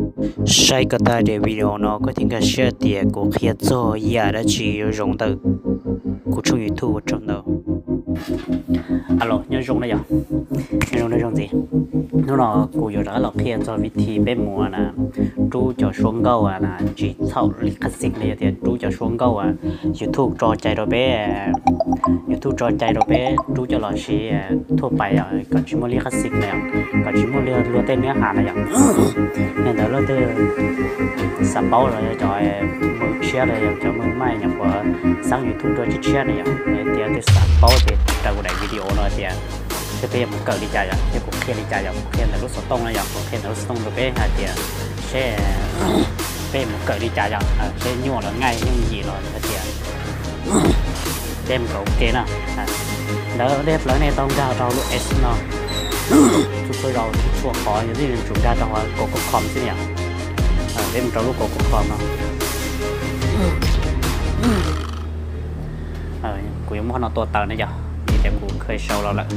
Saib kom tag daim video no koj thiaj nkag siab tias kuv qhia txog yam dab tsi yuav zoo ntawm kuv tshooj YouTube ua tsaug ntau. Alo, nyob zoo na yom, nyob zoo na zoo ntxiv. Hnub no kuv yuav rov qab los qhia txog vib thi peb mus na, rub cov suab nkauj na tsis txhaum li qhab xis li, yog tias rub cov suab nkauj YouTube tso cai rau peb, YouTube tso cai rau peb rub coj los siv thuaj pais yom, kom tsis muaj li qhab xis na yom, kom tsis muaj li luag tej neb has na yom. Yog ntawd leej twg xav paub los yog cov mw tshiab los yog cov mw maij nyuam qhuav xaab YouTube rau tshiab tshiab na yom, tias leej twg xav paub ces raws kuv daim video no tias, seb peb yuav mus kawm li cas yom, thiab kuv qhia li cas yom, kuv qhia ntawm lub xov tooj na yom, kuv qhia ntawm lub xov tooj rau peb hais tias seb peb mus kawm li cas yom, seb nyuaj los nyij, yooj yim los hais tias peb mus kawm ua ke na. Ntawd dej plaws nej tau nkag rau lub S no, txhua txhua zaus txhua qhov yog nej yuav tsum nkag rau hauv Google Chrome xwb na yom. Peb mus rau lub Google Chrome no. Kuv yuav muab qhov no tua taws na yom, vim tias kuv kha sau los lawm,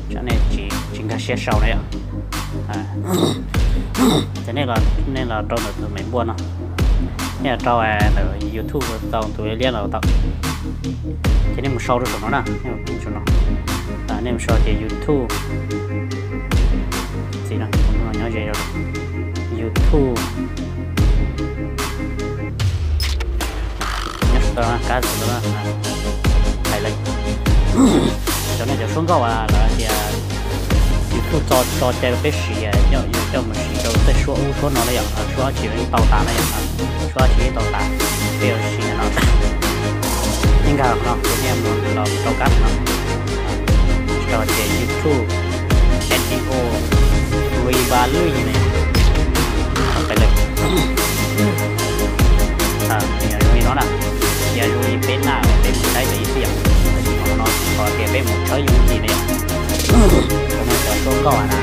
tsam nej tsis nkag siab sau na yom. Ces nej los rau ntawm tus me npua no, nej los rau ntawm YouTube tau tus liab los tau. Ces nej mus sau rau saum no na, nej mus sau tias YouTube. Txiv no, nyob ze rau YouTube. Nyob tau kab tau hais lawm. Cov no cov suab nkauj lawv tias YouTube tso cai rau peb siv, yog yus coj mus siv rau tej suab ub suab no na yom, suab tsis yeej tau tas na yom, suab tsis yeej tau tas, peb yuav siv no. Nej nkag no ces nej mus los rau kab no, rau tias YouTube S E O Revalues ne, peb lawm. Yog zoo li no na, yog zoo li peb na, peb mus saib tau ib tiam, tab sis qhov no qhov tias peb mus tshawb yooj yim ne yom. Qhov no cov suab nkauj na,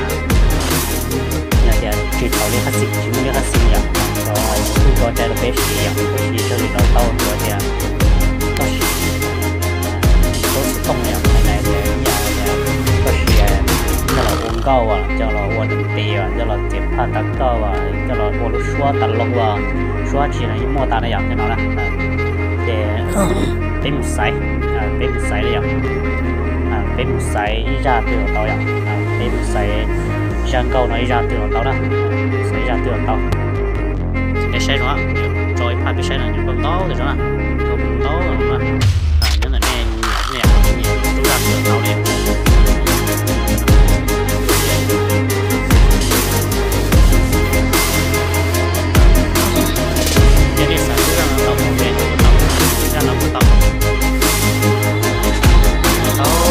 yog tias tsis tau li qhab xis, tsis muaj li qhab xis yom, cov YouTube tso cai rau peb siv yom, peb siv raws li no tau, tsuas tias koj siv lub xov tooj yom, hais tias koj siv coj los ua nkauj, coj los ua tus tis, coj los txiav phaj tav kauj, coj los ua lub suab tas loo, suab tsis no yeej muaj tas na yom, cov no na. Ces peb mus xaiv, peb mus xaiv li yom, peb mus xaiv ib zaj twg los tau yom, peb mus xaiv zaj nkauj no ib zaj twg los tau na, xaiv ib zaj twg los tau. Peb saib zoo, tso ib phaj peb saib no, nyuam qhuav ntau tas zog na, ntau na, nyob ntawm nej nyiam, nej nyiam rub zaj twg los tau li. Yog nej xav rub zaj no tau, zaj no kuj tau, tau, tau, tau, tau, tau,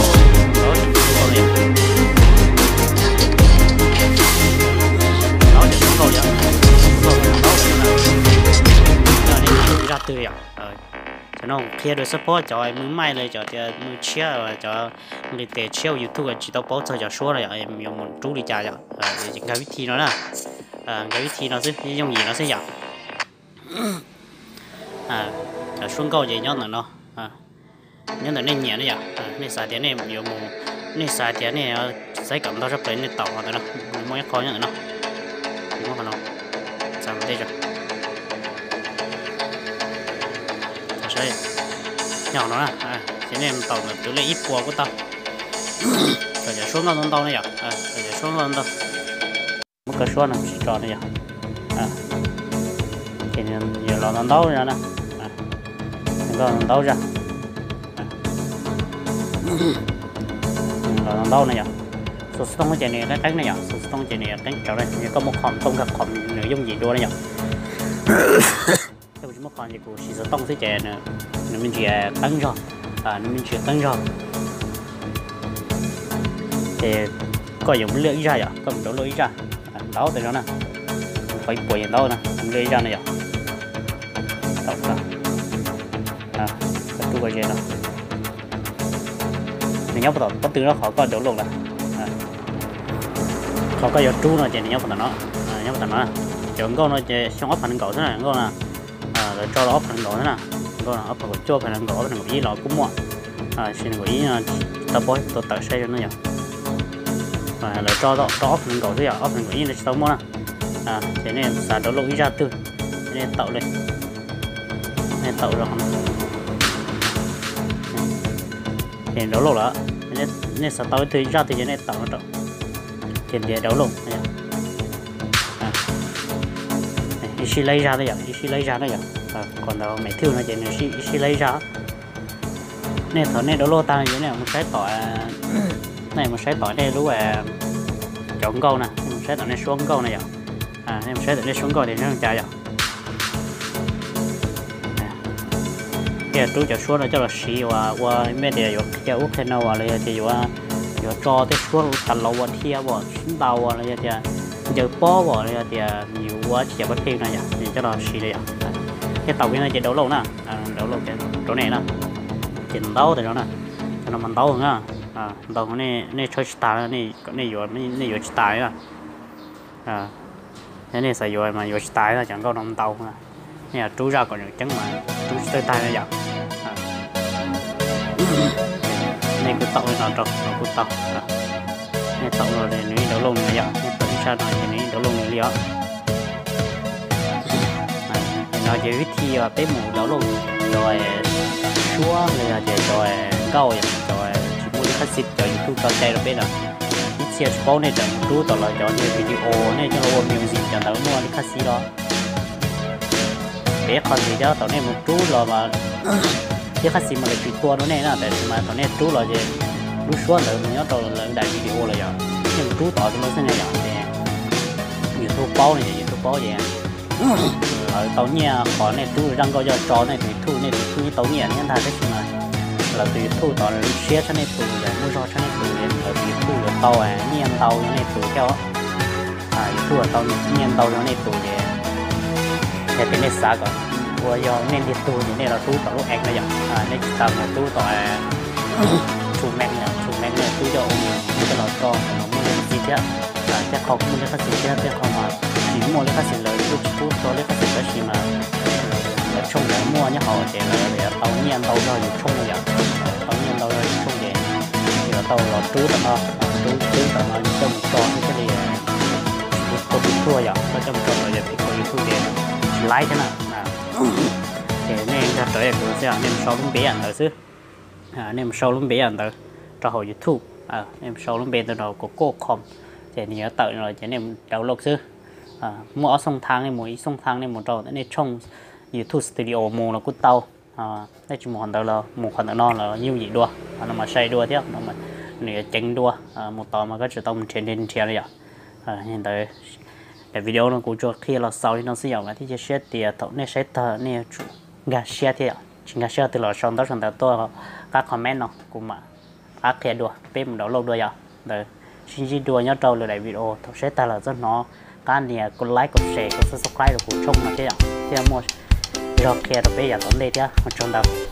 zaj twg yom. Cov no qhia rau support cov mw maij li cov tias mw tshiab, cov nqis tes tshiab ua YouTube tsis tau paub txog cov suab no yom, yuav mus rub li cas yom. Nkag vib thi no na, nkag vib thi no xwb, yooj yim no xwb yom. Cov suab nkauj ces nyob ntawm no, nyob ntawm nej nyiam ne yom. Nej xav tias nej yuav mus, nej xav tias nej xaiv kom ntau zaj plaws nej taum qhov ntawd no, nws muaj ib qho nyob ntawm no, nws muaj qhov no, xav mus tej zog. Nyob qhov no na, ces nej taum ntawm tus lej ib puas kuj tau. Kom cov suab nkauj ntau ntau ne yom, kom cov suab nkauj ntau. Muab koj suab no tsis tso ne yom. Ces yuav los ntau ntau no na, nkauj ntau ntau zaj, los ntau ntau ne yom. Xov tooj ces nws qeeb qeeb ne yom, xov tooj ces nws qeeb tsawv ne, yog koj muaj qhov tooj nkag qhov nws yooj yim dua ne yom. Yog kuv tsis muaj qhov ces kuv siv xov tooj xwb ces nws me ntsis qeeb zog, nws me ntsis qeeb zog. Ces koj yuav mus luaj ib zaj yom, koj mus rau luaj ib zaj, ntau tas zog na, qhov ib puas yog ntau na, mus luaj ib zaj na yom. Tau, koj rub koj ze no, nws nyob puag tom pob tw no qhov koj download lawm. Qhov koj yuav rub no ces nws nyob puag tom no, nyob puag tom no. Cov nkauj no ces xyoo ob phav nees nkaum xwb na, nkauj no lawv tso rau ob phav nees nkaum xwb na, nkauj no ob phav kaum cuaj, ob phav nees nkaum, ob phav nees nkaum ib los kuj muaj, tab sis nees nkaum ib no tsis tau paub tua tawm saib zoo na yom. Lawv tso rau ob phav nees nkaum xwb yom, ob phav nees nkaum ib no tsis tau muaj na. Ces nej xav download ib zaj twg, nej taum li, nej taum, ces download lawm. Nej xav tau ib tug zaj twg ces nej taum no rau, ces ntiav download. Ib sij laib zaj na yom, ib sij laib zaj na yom. Qhov ntawd me thwj no ces nws ib sij laib zaj. Nej thaum nej download tag ces nej mus saib tom, nej mus saib tom nej lub, cov nkauj na, nej mus saib tom nej suab nkauj na yom. Nej mus saib tom nej suab nkauj tias zoo cas yom. Thiaj rub cov suab no coj los siv ua, ua ib tias yuav qhia ub qhia no los yog tias yuav, yuav tso tej suab tas laus ua thiab ua sib ntaus los yog tias ncaws pob los yog tias yus ua tsis yam pab pheej no yom, coj los siv li yom. Thiaj taum li no ces download na, download rau nej na. Ces ntau tas zog na, cov no mas ntau na, ntau nej tshawb tsis tas, nej yuav tsis tas li na. Yog nej xav yuav mas yuav tsis tas li na, cov nkauj no ntau. Nej yuav rub zaj kom nws ceeb mas rub tsis tau tag li yom. Nej kuj taum li no rau, no kuj tau. Nej taum no nws yeej download nws yom, nej taum ib zaj no ces nws yeej download nws li os. No ces vib thi uas peb mus download cov suab los yog tias cov nkauj yom, cov tsis muaj lij khab xis, cov YouTube tso cai rau peb na. Ib txhia tsis paub nej tseem mus rub tom lawv cov video, nej coj los ua music cov ntawd muaj lij khab xis los. Peb qhov ntxiv thiab thaum nej mus rub los mas lij khab xis mas lawv tsis tua rau nej na, tab sis mas thaum nej rub los ces lub suab ntawd mus nyob rau lawv daim video los yog nej mus rub tod xwb no xwb ne yom, ces YouTube paub ne, YouTube paub ces lawv tau nyiaj qhov nej rub zaj nkauj coj tso nej tus YouTube, nej tus YouTube yeej tau nyiaj thiab ntag, tab sis mas lawv tus YouTube tod siab tshaj nej tus, lawv muaj zog tshaj nej tus, lawv tus YouTube yuav tau nyiaj ntau rau nej tus thiab. YouTube tau nyiaj ntau rau nej tus ces yog tias nej xav kom ua yog nej ntiag tug ces nej los rub tom lub app no yom, nej tsis tas mus rub tom True Mac, True Mac nej rub coj ua music coj los tso, muaj lij khab xis thiab. Tej qho muaj lij khab xis thiab, tej qho mas tsis muaj lij khab xis, lawv kuj tsis pub tso lij khab xis, tab sis mas lawv tshooj lawv muaj nyob hauv ces lawv yuav tau nyiaj ntau zog yus tshooj no yom, tau nyiaj ntau zog yus tshooj ces yuav tau los rub tom no, rub rub tom no coj mus tso thiaj li tsis pub tuaj yom, koj coj mus tso tom yog pib koj YouTube ces tsis laib thiab na. Ces nej nkag rawv kuv xwb, nej mus sau lub npe ntawd xwb. Nej mus sau lub npe ntawd rau hauv YouTube, nej mus sau lub npe ntawd rau kuv koj com, ces nws yuav tawm no ces nej mus download xwb. Muaj ob xooj thab, nej mus ib xooj thab nej mus rau nej tshooj YouTube Studio mus los kuj tau. Nej tsis mus qhov ntawd los mus qhov ntawm no los yooj yim dua, qhov no mas sai dua thiab, qhov no mas nws yuav ceev dua, mus tod mas koj tsis tau mus nrhiav nrhiav nrhiav li yom. Li ntawd, daim video no kuv tsuas qhia los xaus li no xwb yom, vam thiab cia siab tias thaum nej saib tag nej yuav tsum nkag siab thiab yom, tsis nkag siab twg los sau ntaub sau ntawv tuaj qab comment no kuv mam qab qhia dua peb mus download dua yom. Ntawd sib ntsib dua nyob rau lwm daim video, thaum saib tag los txhob hnov qab nias like, share, subscribe rau kuv tshooj no thiab yom, thiaj muaj zog qhia rau peb yav tom ntej thiab, ua tsaug ntau.